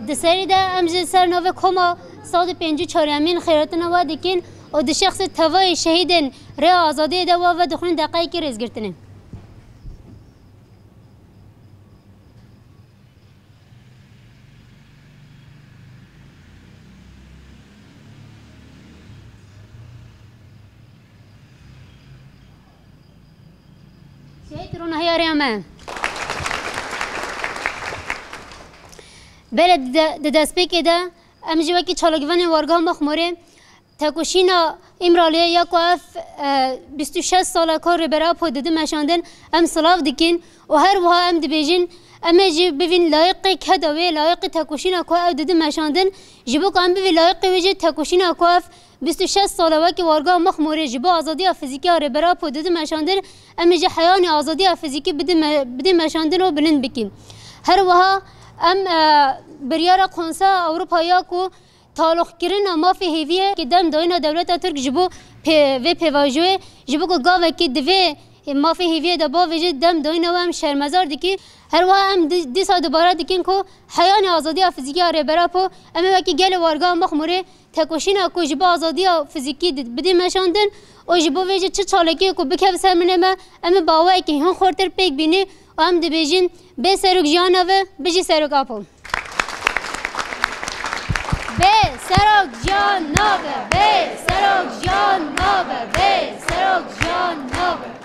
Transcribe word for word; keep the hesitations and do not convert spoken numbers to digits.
Di serî de em ji ser navê koma sed û pêncî û çaremîn xêrhatina we dikin û di şexsê tevayê şehîdên rêya azadiyê de we vedixwînin deqeyekî rêzgirtinê. Şehîd ronahiya rêya me. Belê di de-, di destpêkê de em jî wekî çalakvanên Wargeha Mexmûrê tekoşîna Îmraliyê ya ku ev, e, bîst û şeş sal e ku Rêber Apo didin meşandin, em silav dikin û her wiha em dibêjin, em ê jî bivîn layiqê keda wê, layiqê tekoşîna ku ew didin meşandin, ji bo ku em bivîn layiqê wê jî tekoşîna ku ev bîst û şeş sal e wekî Wargeha Mexmûrê ji bo azadiya fizîkî ya Rêber Apo didin meşandin, em ê jî heyanê azadiya fizîkî bidin me-, bidin meşandin û bilind bikin. Her wiha em, e, biryara Konseya Ewropa ya ku taloqkirina mafê hêviyê, ku dem dayîna dewleta Tirk ji bo pê-, vê pêvajoyê, ji bo ku gavekî di vê mafê hêviyê de bavêje, dem dayîna we em şermezar dikin. Her wiha em di-, dîsa dubare dikin ku heyanê azadiya fizîkî ya Rêber Apo, em ê wekî gelê Wargeha Mexmûrê tekoşîna ku ji bo azadiya fizîkî di-, bidî meşandin û ji bo vê jî çi çalakiyê ku bikeve ser milê me, em ê bi awayekî hin xurtir pêk bînî û em dibêjin, bê serok jiyan nabe, bijî serok Apo. Bê serok jiyan nabe, bê serok jiyan nabe, bê serok jiyan nabe.